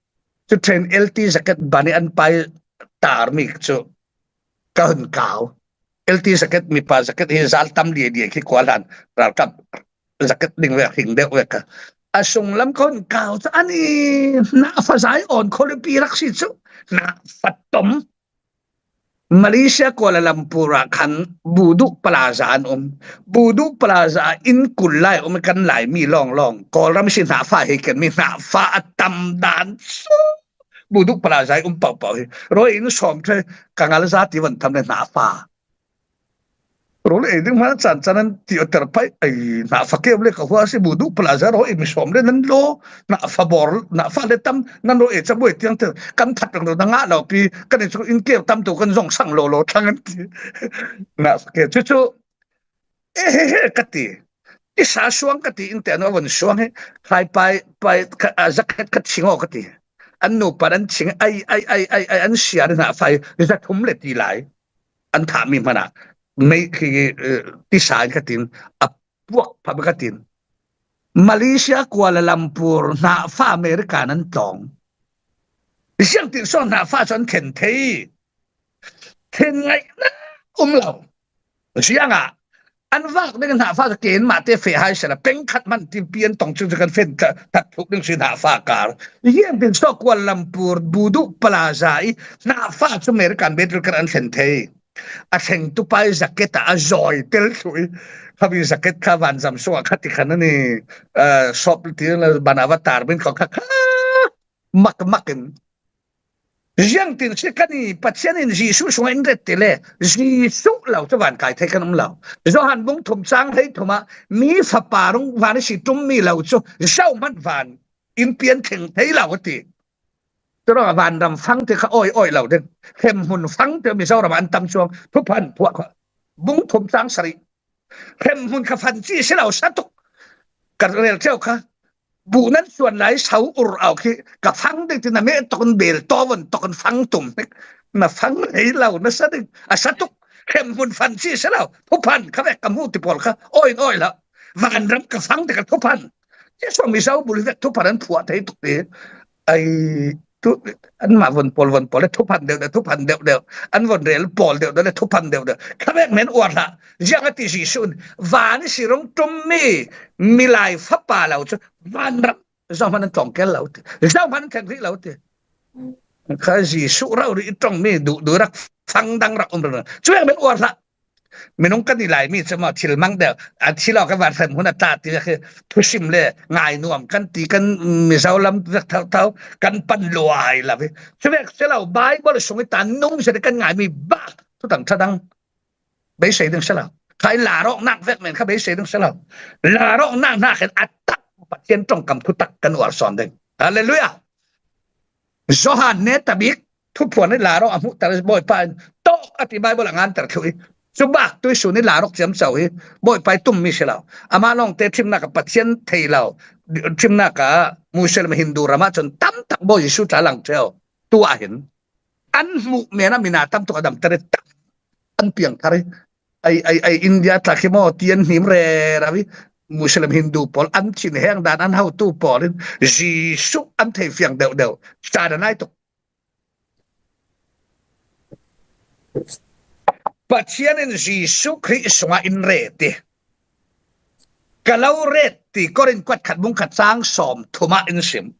Chu train L T jacket bani an pai tar mi chu ka hun kau. L T jacket mi pa jacket hi zal tam lia lia ki kual han. Ral kap jacket ding ve hing deuh ve ka. A sung lam ka hun kau chu ani na fa zai on kholi pi rak si chu. Na fa tom. Malaysia Kuala Lumpur ah khan Buduk Plaza an um. Buduk Plaza ah in kul lai um kan lai mi long long. Kawlram si hna fa hi ken mi hna fa a tam dan su. Buduk Plaza i um pau pau hi. Roi in sawm thei ka ngal za ti van tham le hna fa. Rol ei ding hmana chan chan an ti o ter pai ai na fa keu le ka hua si Buduk Plaza ro ei mi som le nan lo na fa bor na fa le tam nan ro ei cha boi tiang ter kan phat rang lo na nga lo pi kan ei chu in keu tam tu kan zong sang lo lo thang an ti na fa keu chu chu e he he ka ti i sa suang ka ti in te no von suang he khai pai pai a za khat khat singo ka ti an nu pa an ching ai ai ai ai ai an sia na fa za thum le ti lai an thah mi hmana mei khi ti sa in ka tin a puak pha ka tin Malaysia Kuala Lumpur hna fa America nan tong ziang tin so hna fa chon khen thei khen ngai na um lo ziang a an vak ding hna fa ken ma te fe hai sela peng khat man tin pian tong chu kan fen ta thuk ding si hna fa kar ziang tin so Kuala Lumpur Buduk Plaza i hna fa chu American betul kan an khen thei a thleng tu pai jacket a a zawi tel thui kha mi jacket kha van zam suak kha ti khan ani sop ti na ban avatar bin kha kha kha mak mak in ziang tin si ka ni Pathian in Jisu sunga in ret ti le Jisu lo chu van kai thei kan um lo Johan bung thum chang hei thuma mi fapa rung van si tum mi lo chu zau man van in pian theng thei lo ti Turo a vanram fang te kha oi oi lo ding. Hem hun fang te Mizoram an tam chuang. Thuphan phuah kha. Bung thum chang sari. Hem hun kha fan chi si lo sa tuk. Ka rel cheu kha. Bu nan suan lai sau ur au khi ka fang ding ti na me tok bel to von tok fang tum. Na fang hei lo na sa ding. A sa tuk. Hem hun fan chi si lo. Thuphan kha vek ka mu ti pol kha. Oi oi lo. Vanram ka fang te ka thuphan. Jesu mi sau bul vek thuphan an phuah thei tuk ti. Ai tu an ma von pol von pol le thuphan deuh deuh thuphan deuh deuh an von rel pol deuh deuh le thuphan deuh deuh kha vek men uar hlah ziang a ti Jisu in van si rong tum mi milai fapa lo chu van ram zau man an tong kel lo ti zau man an theng ri lo ti kha Jisu rau ri tong mi du du rak fang dang rak um rak chu vek men uar hlah Minung kan i lai mi cu maw thil mang deuh a thil awk a van hrem hun a tla ti khi thusim le ngai nuam kan ti kan Mizo lam vek thau thau kan pan luai lo hi. Cuvek si lo Bible sung i tan nung si kan ngai mi bak thutang thadang beisei ding si lo. Kha i larawknak vek men kha beisei ding si lo. Larawknak hna khin a tak Pathian ṭongkam thutak kan uar sawn ding. Hallelujah. Johan ne tabik thuphuan i larawk a hmuhter Bawipa in tawk a ti Bible a nganter thluh i cubak tuisun i larawk ciamco hi Bawipa i tummi si lo. Amah lawngte ṭhimnak ah Pathian thei lo ṭhimnak ah Muslim Hindu ramah cun tamtak Bawi Jesuh tla lang ṭheu. Tu ah hin an hmuh men ah mina tam tuk a damter i tam an piang thar i ai ai ai India tla khi maw ti an hnim rero i Muslim Hindu pawl an thin heng dan an hotu pawl in Jesuh an thei fiang deuh deuh. Sa dan ai tuk. Pathian in Jesuh Khrih sungah in ret i ka lo ret ti Korin kuat khat bung khat cang sawm thumah in sim.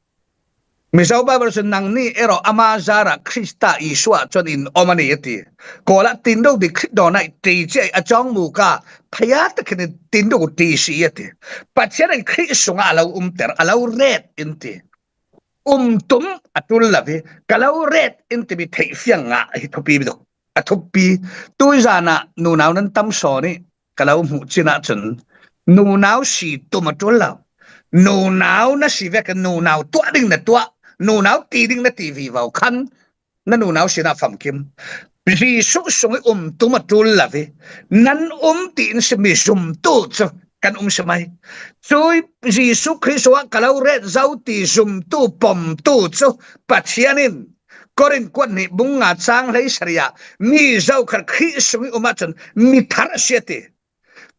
Mizo Bible cun nangni erawh ama zarah Khrista Isua cun in om a ni a ti. Kawlah tin deuh dih Khrih dawn ah ṭi ciah a cawng mu ka phaya takin tin deuh ṭi si a ti. Pathian in Khrih sungah a lo umter, a lo ret in ti. Umtum a ṭul lo hi, ka lo ret in timi theihfiang ngah hi thupi deuh. A thupi. Tuizan ah nunau nan tam sawn ih ka lo hmuh cin ahcun nunau si tum a ṭul lo. Nunau na si vekin nunau tuah ding na tuah, nunau ti ding na ti vivo khan na nunau sinah famkim. Jesuh sungih umtum a ṭul lo hi. Nan um tiin simi zumtu cu kan um si mai. Cui Jesuh Khrih sungah ka lo ret zo ti zumtu pomtu cu Pathian in Korin kuat hnih bung nga cang hleisarih ah mi zokhal Khrih sungih um ahcun mi thar a si a ti.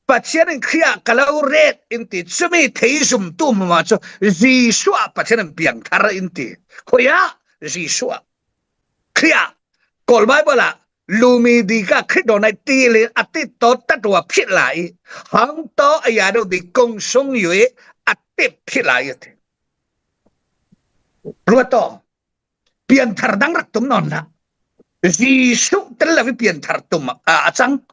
Pathian in Khrih ah ka lo ret in ti, cumi thei zumtu hmahmah cu Jesuh ah Pathian in piangthar in ti. Khuiah Jesuh ah, Khrih ah, Kawl Baibal ah, lumi dika Khrih dawn ai ti le a ti taw tatuah philh lai ih, hang taw a ya deuh dih kong sung yu ih a ti philh lai ih a ti. Ruat aw, pianthar dang rak tum nawn hlah. Jesuh tel lo ih pianthar tum a, a cang.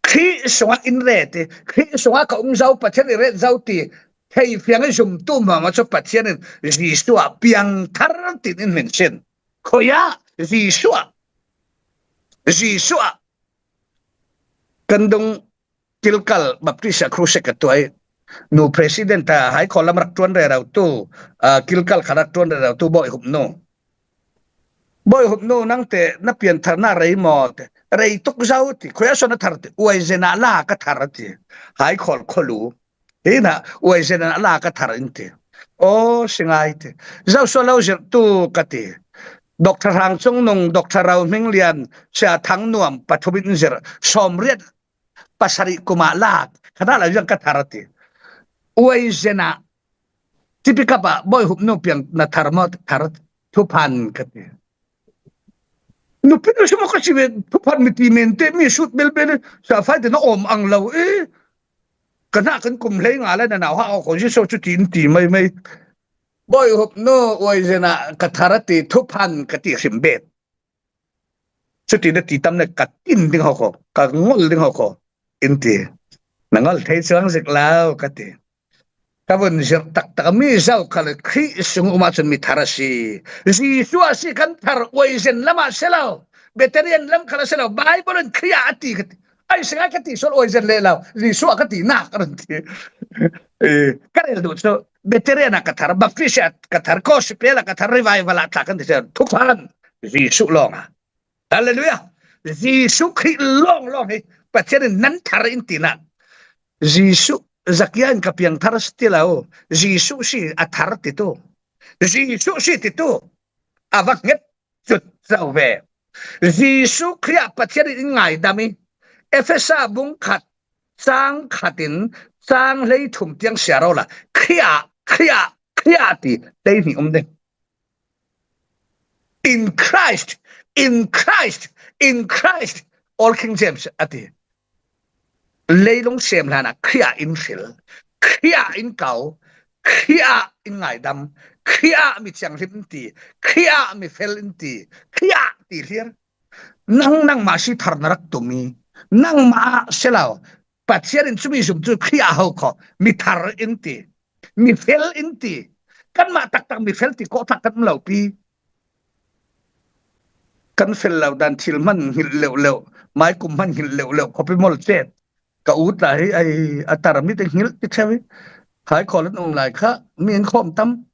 Khrih sungah in ret ih, Khrih sungah ka um zo, Pathian i ret zo ti theifiang ih zumtu hmahmah cu Pathian in Jesuh ah piangthar tin in hmin sin. Khuiah Jesuh ah, Jesuh ah kan dung Kilkal Baptist ah crusade ka tuah ih, nu president ah Haikhawl lam rak ṭuan rero tu, aa, Kilkal kha rak ṭuan rero tu Bawi Hup nu. Bawi Hup nu, nangte na pianthar na rei maw ti. Rei tuk zo ti. Khuiah so na thar ti. Uaizena la ka thar ti. Haikhawl khualu. Hinah uaizena la ka thar in ti. Aw, si ngai ti. Zo so lo zirh tu ka ti. Doctor Hrang Cung Nung, Doctor Ro Hming Lian, Sia Thang Nuam, pathum in zirh. Sawmriat pasarih kum ah lak, khanah lo ziang ka thar a ti. Uaizena tipikap ah Bawi Hup nu piang na thar maw, thar, thuphan ka ti. Nupi nu si maw ka si ve, thuphan mi ti men te, mi sut belbel, sa fai te na awm ang lo e. Ka hna kan kum hlei nga le na nau ha aw kho si so cu ti in ti mai mai. Bawi Hup nu uaizena ka thar a ti, thuphan ka ti hrim bet. Cuti na ti tam le ka tin ding ho kho, ka ngol ding ho kho, in ti. Na ngol thei cuang zik lo, ka ti. Ka vun zirh taktak mi zokhal Khrih sung um ahcun mi thar a si. Jesuh a si kan thar, uaizen lam ah si lo, Beterian lam khal a si lo, Baibal in Khrih ah a ti, ka ti. Ai, singai ka ti sual uaizen le lo, Jesuh a ka ti nak a run ti. Eh, ka rel duh cu, Beterian a ka thar, Baptist a ka thar, Gospel a ka thar, Revival a tla kan ti, thuphan Jesuh lawng a. Hallelujah. Jesuh Khrih lawnglawng hi Pathian in nan thar in tinak. Jesuh, Zakia in ka piang thar si ti lo. Jesuh si a thar titu. Jesuh si titu. A va hnget cut zo ve. Jesuh Khrih ah Pathian in in ngaidam i. Efesa bung khat, cang khat in cang hlei thum tiang siar awla. Khrih ah, Khrih ah, Khrih ah ti hlei hnih um ding. In Christ, in Christ, in Christ, Old King James a ti. Leilung sem hlan ah Khrih ah in hril, Khrih ah in kau, Khrih ah in ngaidam, Khrih ah mi thianghlim in ti, Khrih ah mi fel in ti, Khrih ah ti hlir. Nang nangmah si thar na rak tum i, nangmah ah si lo, Pathian in cumi zum cu Khrih ah ho kho, mi thar in ti. Mi fel in ti. Kanmah taktak mi fel ti kawhtlak kan um lo pi. Kan fel lo dan thil hman hngilh leuh leuh, maikum hman hngilh leuh leuh, khuapi mol cet. Ka ut lai hi, ai, a tar mi te hngilh ti ṭheu hi. Hai khawl an um lai kha, mi an khawm tam.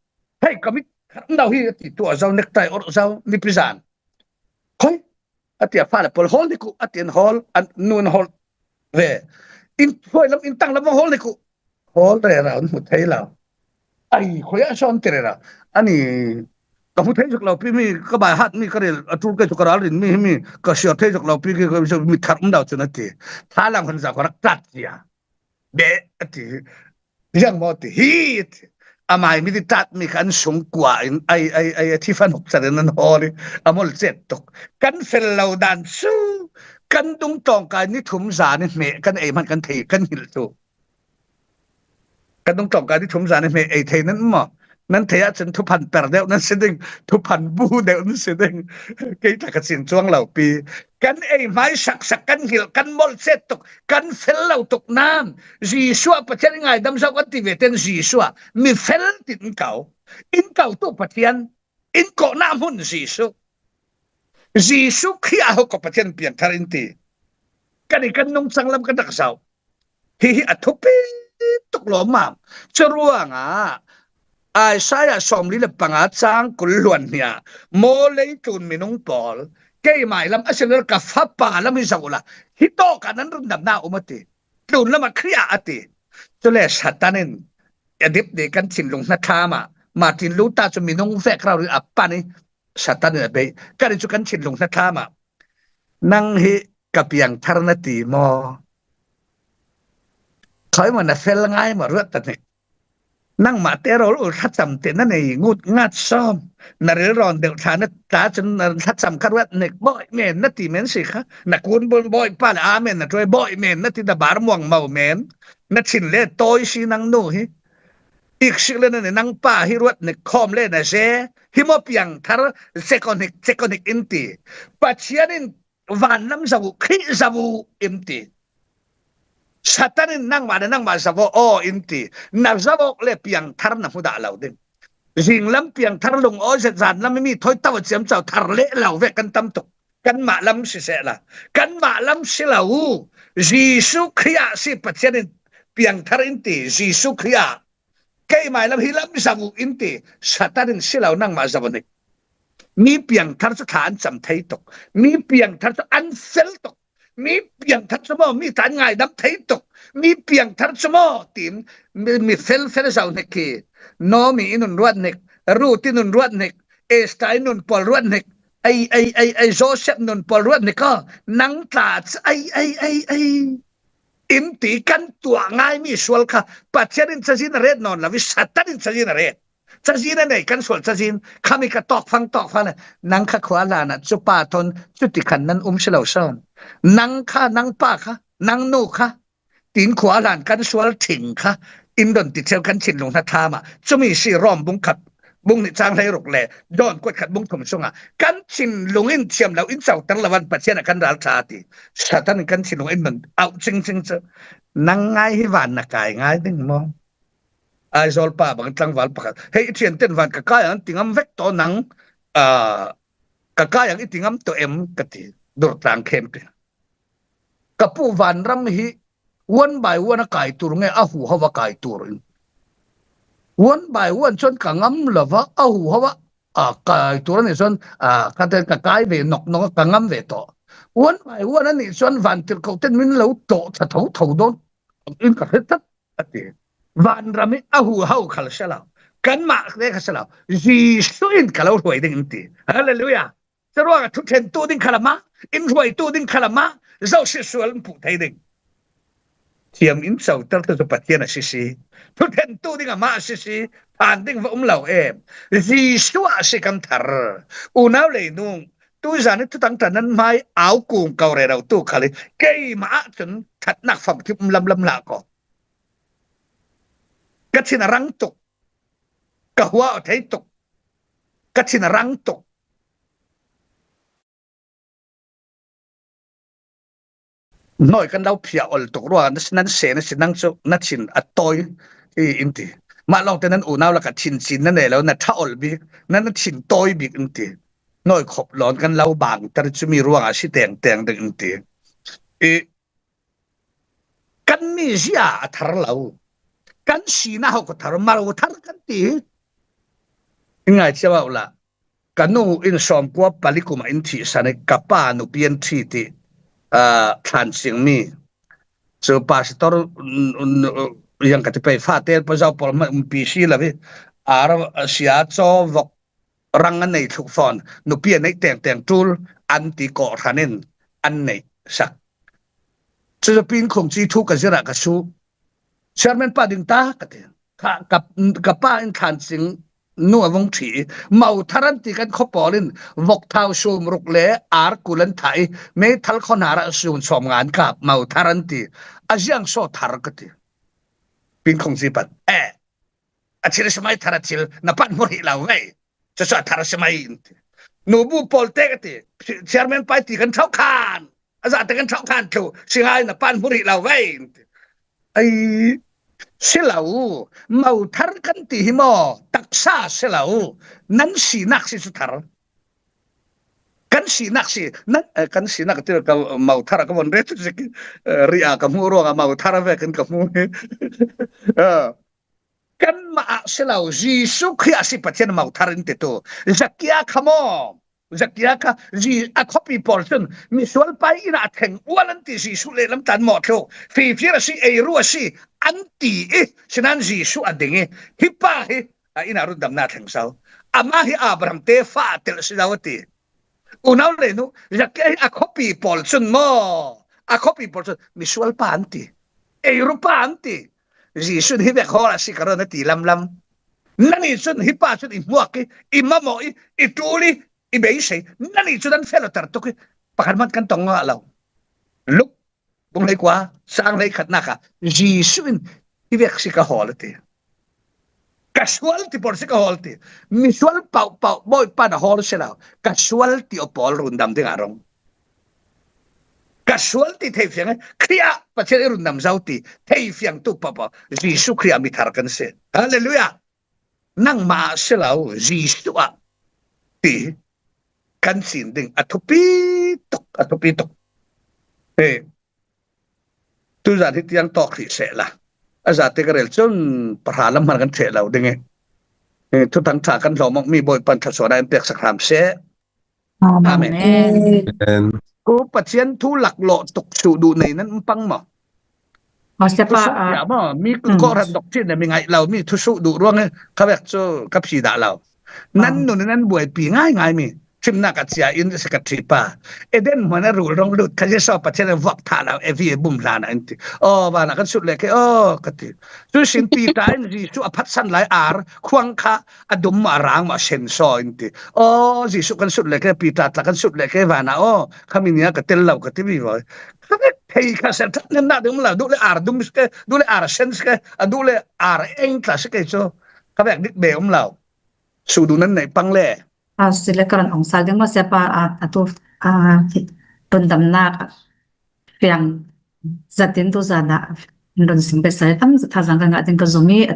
Hei, ka mit khat an do hi, a ti tuah zo, nektai orh zo, nipi zan. Hoi, a ti a fale pawl, hawl dik uh, a ti an hawl, an nu an hawl ve. In hruai lam, in tang lam hawl dik uh. Hawl rero an hmu thei lo. Ai, khuai ah sawn ti rero. Ani ka hmu thei zuk lo pi mi, ka bai hat mi, ka rel a tul ke cu ka ral rin mi, mi ka siar thei zuk lo pi, ke mi thar um dau cun a ti. Thalang hun za ka rak tat cia. Be a ti. Ziang maw ti hi a ti. Amai mi ti tat mi kha an sung kua in ai, ai, ai, a thi fan huk cat in an hawl i a mol cet tuk. Kan fel lo dan cu kan dung tawngkai ni thum zan i hmeh kan ei hman kan thei kan hilh tu. Kan dung tawngkai ni thum zan i hmeh ei thei nan maw? Nan theih ahcun thuphan per deuh nan si ding, thuphan bu deuh nan si ding. Kei tla ka cin cuang lo pi. Kan ei hmai saksak, kan hilh, kan molh cet tuk, kan fel lo tuk nan, Jesuh ah Pathian i ngaidam zo kan ti ve ten Jesuh ah mi fel tin in kau. In kau tu Pathian, in kawhnak hmun Jesuh. Jesuh Khrih ah ho ko Pathian piangthar in ti. Kan i kan nung canglam kan rak zoh. Hihi a thupi tuk lawmmam. Curuangah Isaiah sawmli le panga cang kul hluan hnih ah, maw leitlun minung pawl, keimah lam a si lo ka fapa lam hi zoh uhla, hi tawk ah nan rundamnak um a ti. Tlun lamah Khrih ah a ti. Cule Satan in a dip nih kan thinlung hnathlam ah, Martin Luther cu minung vek rori a pan i Satan in a bei. Kan i cu kan thinlung hnathlam ah, nang hi ka piangthar na ti maw? Khawi maw, na fel ngai maw, ruat ta hnik. Nangmah te rawl ul thlacam te na nei ngut ngat sawm. Na rilrawn deuh thla na ta cun na thlacam kha ruat hnik. Bawi men na ti men si kha. Na kun bul bawi pa le amen na tuai bawi men na ti, na bar muang mau men. Na thin le tawi si nang nu hi. Iksik le na ne nang pa hi ruat hnik, khawm le na ze. Hi maw piangthar, cek aw hnik, cek aw hnik in ti. Pathian in vanlam zoh uh, Khrih zoh uh in ti. Satan in nangmah le nangmah zoh aw, aw in ti. Na zoh awk le piangthar na hmu dah lo ding. Zinglam piangthar lung aw zet, zanlam mi thawi tau a ciamco thar leh lo vek kan tam tuk. Kanmah lam si sehla, kanmah lam si lo uh. Jesuh Khrih ah si Pathian in piangthar in ti. Jesuh Khrih ah keimah lam hi lam zoh uh in ti. Satan in si lo, nangmah zoh uh hnik. Mi piangthar cu thla an cam thei tuk. Mi piangthar cu an fel tuk. Mi piangthar cu maw, mi tla an ngaidam thei tuk. Mi piangthar cu maw, tim, mi, mi fel fel zoh hnik hi. Naomi in nun ruat hnik, Ruth in nun ruat hnik, Esther in nun pawl ruat hnik, ei, ei, ei, ei, Joseph nun pawl ruat hnik aw, nang tla cu ei, ei, ei, ei. In ti kan tuah ngai mi sual kha Pathian in cazin a ret nawn lo i Satan in cazin a ret. Cazin a nei kan sual cazin khami ka tawkfang tawkfang le, nang kha khua hlan ah cu pa thawn cuti khan nan um si lo sawn. Nang kha, nang pa kha, nang nu kha, tin khua hlan kan sual thing kha in don ti theu kan thinlung hnathlam ah. Cumi si Rom bung khat, bung hnih cang hleiruk le John kuat khat bung thum sungah kan thinlung in thiam lo in coter lo van Pathian ah kan ral ṭha ti. Satan in kan thinlung in nun auh cingcing cu nang ngai hi van na kai ngai ding maw? Aizawl pa bang tlangval pakhat, hei, i ṭhian ten van ka kai ang ti ngam vek tawh nang, aa, ka kai ang i ti ngam tawh em ka ti, Durtlang khempeuh. Ka pu vanram hi one by one a kai tur nge, a huhau a kai tur in. One by one chuan ka ngam lo va, a huhau a, a kai tur a nih chuan, a, ka te, ka kai ve nawk nawk a, ka ngam ve tawh. One by one a nih chuan vantirhkoh ten min lo tlawh ṭha tho tho dawn in ka hre tlat a ti. Vanram hi a huhau khal si lo, kanmah te kha si lo, Jesuh in ka lo hruai ding in ti. Hallelujah. Curuangah thuṭhentu ding kha lamah, in hruaitu ding kha lamah, zohsi sual in puh thei ding. Thiam in cotertu cu Pathian a si si. Thuṭhentu ding amah a si si. Phan ding va um lo em. Jesuh ah a si kan thar. Unau lei nung, tuizan i thutang ṭan nan hmai au kung ko rero tu khal hi. Keimah ah cun ṭhatnak famkim um lamlam hlah ko. Ka thin a rang tuk. Ka hua a thei tuk. Ka thin a rang tuk. Hnawi kan lo phiah ol tuk ruangah nan se na si, nang cu na thin a tawi hi in ti. Mah lawngte nan unau lakah thin cin na nei lo, na ṭha ol bik, na, na thin tawi bik in ti. Hnawi khop lawn kan lo bangter cu mi ruangah si tengteng ding in ti. I, kan mizia a thar lo. Kan sinak ho ko thar, mal thar kan ti hi. I ngaithiam uh la. Ka nu in sawmkua pali kum ah in thihsan i ka pa nupi an ṭhi ti, aa, thlan cingmi. Cu pastor, n-, n-, yang ka ti pei, fate pa zau pawl hmanh umpi si lo hi. Ar sia caw vok rang a nei thluk fawn, nupi a neih tengteng ṭul an ti kawhhran in an neih sak. Cucu Pin Khung Ci thu ka zirah ka suh. Chairman pa ding ta ka ti. Ka, ka, ka pa in thlan cing nu a vung ṭhi i, mo thar an ti kan khaw pawl in vok thau sum ruk le ar kul an thah i, meithal khaw hnar ah sum sawm nga an kap, mo thar an ti. A ziang saw thar ka ti. Pin Khung Ci pan. Eh. A thil a si mai thar a thil, na pan hmu rih lo ve. Cucu a thar a si mai in ti. Nubu pawlte ka ti, chairman pa i ti kan thau khan, a zate kan thau khan thlu, si ngai na pan hmu rih lo ve in ti. Ai, si lo, mo thar kan ti hi maw, taksa si lo, nan sinak si cu thar. Kan sinak si, nan, eh, kan sinak ti ka mo thar ka von ret zik, eh, ria ka hmu ruang a mo thar ve kan ka hmu hi. Eh, kanmah ah si lo, Jesuh Khrih ah si Pathian mo thar in ti tu. Zakia kha maw, Zakia kha, Ji-, a khuapi pawl cun misual pa inn ah a thleng ual an ti, Jesuh lehlam tan mawh thluk, fifir a si, eiru a si, an ti i, sinan Jesuh a ding i, hi pa hi a inn ah rundamnak a thleng zo. Amah hi Abraham te fa a telh si zo a ti. Unau le nu, Zakia hi a khuapi pawl cun maw, a khuapi pawl cun misual pa an ti, eiru pa an ti. Jesuh hi vek hawl a si ka ron a ti lamlam. Nannih cun hi pa cun i hmuak i, i mamawh i, i ṭul i, i beisei. Nannih cun an feh lo ter tuk i, pakhat hmanh kan tong ngah lo. Luk bung hleikua, sang hleikhatnak ah Jesuh in hi vek si ka hawl a ti. Ka sual ti pawl si ka hawl ti. Misual paohpaoh Bawipa na hawl si lo. Ka sual ti aw pawl rundam dingah rung. Ka sual ti thei fiang, Khrih ah Pathian i rundam zo ti thei fiang tu paohpaoh Jesuh Khrih ah mithar kan si. Hallelujah! Nangmah ah si lo, Jesuh ah ti kan sin ding a thupi tuk, a thupi tuk. Hei, tuzan hi tiang tawk hrih seh la. A zate ka rel cun pahra lam hmanh kan ṭheh lo ding i, eh, thuthang ṭha kan hlawm awk mi Bawipa in thluasuah in peksak hram seh. Amen. Amen. Amen. Ku Pathian thu laklawh tuk suh duh nei nan um pang maw? Maw, siapa, thusuh ah, tiah maw? Mi, mm, kawhhran doctrine le mi ngaih lo mi thusuh duh ruang i kha vek cu ka phi dah lo. Nan, ah, nun in nan buaipi ngaingai mi. Ṭhimnak a cia in secretary pa. Eden hmuan a rul rong lut kha Jesuh Pathian a vuak thah lo, Evi a bum hlan ah in ti. Aw, van ah kan sut le ke, aw, ka ti. Cu sin Peter in Jesuh a phatsan lai ar khuang kha a dum maw, a rang maw, a sen saw in ti. Aw, Jesuh kan sut le ke, Peter tla kan sut le ke, van ah, aw, khami nia ka tel lo ka ti vivo. Kha vek thei kha ser ṭhat nan dah ding um lo, duh le ar dum si ke, duh le ar sen si ke, a duh le ar eng tla si ke cu. Kha vek dik be um lo. Suh duh nan neih pang le. A si le ka ron ong sal ding maw, siapa, a, a tu, a, rundamnak fiang zat in tu zan ah run sim pek sal tam zat thazaang ka ngah ding ka zum i, a